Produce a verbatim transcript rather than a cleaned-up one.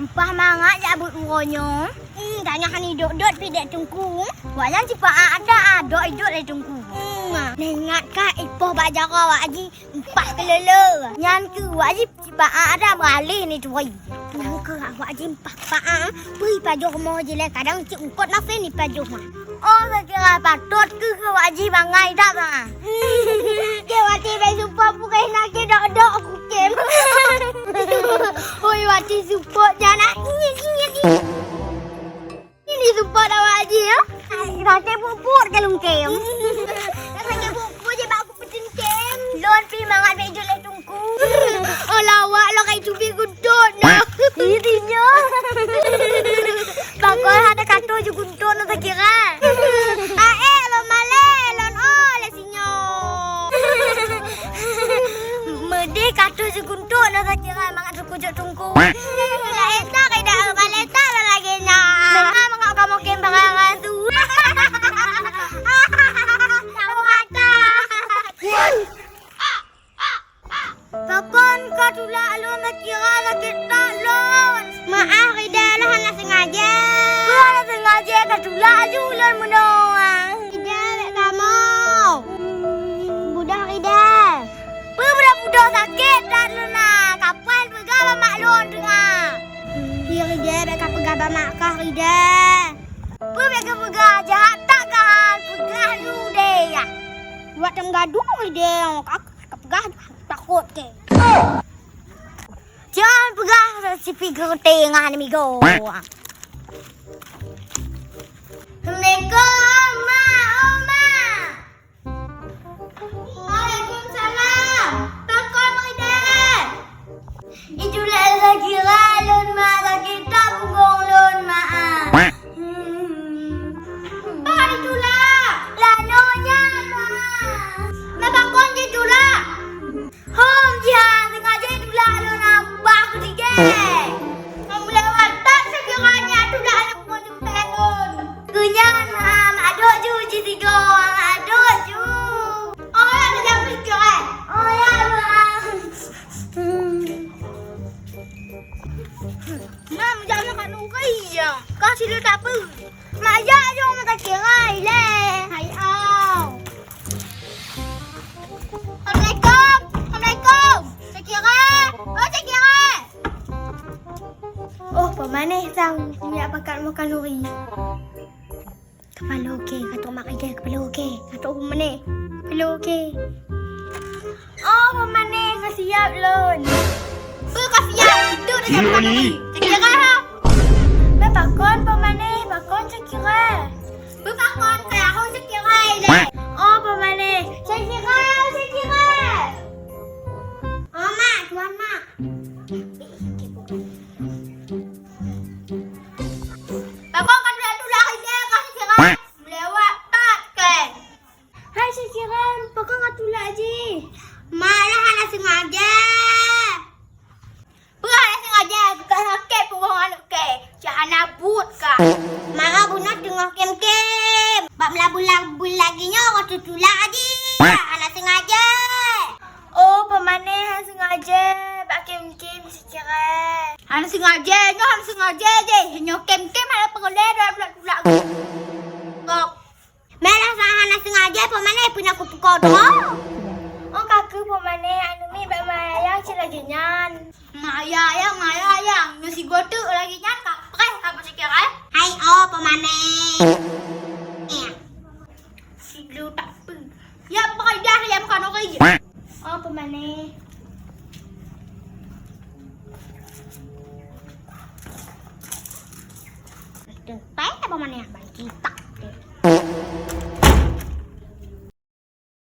Mpah mangat jak buet uroe nyoe. Hmm, tanyoe hana idot-dot pih dek Teungku. Wak nyan sipa-a ada, ah, dot idot lé Teungku. Hmm, nah ingat kah ipoh bak jaroe wak ji mpah keulele. Nyan keuh wak ji sipa-a ada meuraleh ni tuwai. Nyan keuh wak ji mpah pa-a, bri pajoh rumoh ji lé kadang cit eungkot mafen ni pajoh mah. Oh, sakira patot keuh keu wak ji bangai that, ha. Keu wati bai supot pukée na keu dok-dok kukem. Oi, wati supot jana inyit, inyit, inyit. Ini supot awak ji, ya. Sakét puput ke lungkem. Sakét puput je bak Peutingkém. Lôn pih mangat bèk jeuet lé Teungku. Oh, lawak lôn kai cubi guntot nah. Ih, tinyo. Pakon hana katoe ju guntot na sakira. Aék lôn malèe, lôn oh lé sinyoe. Meudeh katoe ju guntot na sakira mangat teukujok Teungku. Laén tak, laén tak lagèe nyan. Mangat kamoe kém barang rasu. Tahu mata. Pakon ka tulak lôn sakira sakét that lôn. Maaf, Rida, lôn hana sengaja. Peue hana sengaja ka tulak aju lôn meunoe. Rida, bèk kamoe. Budoh Rida. Peue budoh-budoh sakét that lôn na. Kapan peugah bak mak lôn teungoh. Hi Rida, bèk kapeugah bak mak kah Rida. Peue bèk kapeugah jahat that kah peugah lu deh ya. Buat tem gaduh Rida. Ka peugah takot ke? Jangan peugah sipi geuteungoh namigo. Assalamualaikum, Mak. Oh, Mak. Waalaikumsalam. Pakon Rida? Itulah sakira lôn, Mak, sakét that punggong lôn, Mak. Hmm. Bah ditulak. Lanoe nyan, Mak. Na pakon jitulak? Hom jiha sengaja tulak lôn abah keutigée. Hom lewat that seugera nyan tulak aneuk bumoe jeumpée lôn. Keunyan, Mak, mak adok ju jisigoe, mak adok ju. Oh, ya, kejap, kejap. Oh, ya, Mak. Mam, jangan makan ukai ya. Kau sila tak apa. Mak, ya, jom makan kirai leh. Hai, au. Assalamualaikum. Assalamualaikum. Cik Kira. Oh, Cik Kira. Oh, peumanéh sang minyak pakat makan nuri. Kepala okey, kata mak ida kepala okey. Kata peumanéh. Kepala okey. Oh, peumanéh ka siap lôn. Peue ka siap? Itu dah siap. Cik Kira. Dah pakon peumanéh, pakon Cik Kira. Peue pakon kaya ho Cik Kira ilée. Oh, peumanéh. Cik Kira, Cik Kira. Oh, mak, tuan mak. Pakon ka tulak-tulak ilée ka Cik Kira. Meulewat pat kén. Hai Cik Kira, pakon ka tulak jih. Mak lah hana sengaja. Peue hana sengaja, ka sakét punggong aneuk kèe, cit hana buet ka. Mara bunoe teungoh kém-kém. Bak meulabun-labun lagèe nyoe, watèe tulak jih. Hana sengaja. Oh, peumanéh hana sengaja, bak kém-kém Cik Kira. Hana sengaja, nyoe hana sengaja jih. Nyoe kém-kém hana peureulèe dalam tulak-tulak. Kok. Malah sa hana sengaja peumanéh peunaku peukodo. Oh, ka keuh peumanéh aneuk miet bak mak ayah cit lagèe nyan. Mak ayah, ayah, mak ayah, ayah. Nyoe sigoe teuk lagèe nyan ka preh ka Cik Kira. Hai, oh, peumanéh. Sigoe tak peue. Ya, pakai dah ya makan orang. Oh, peumanéh. Teupai peumanéh bagi tak.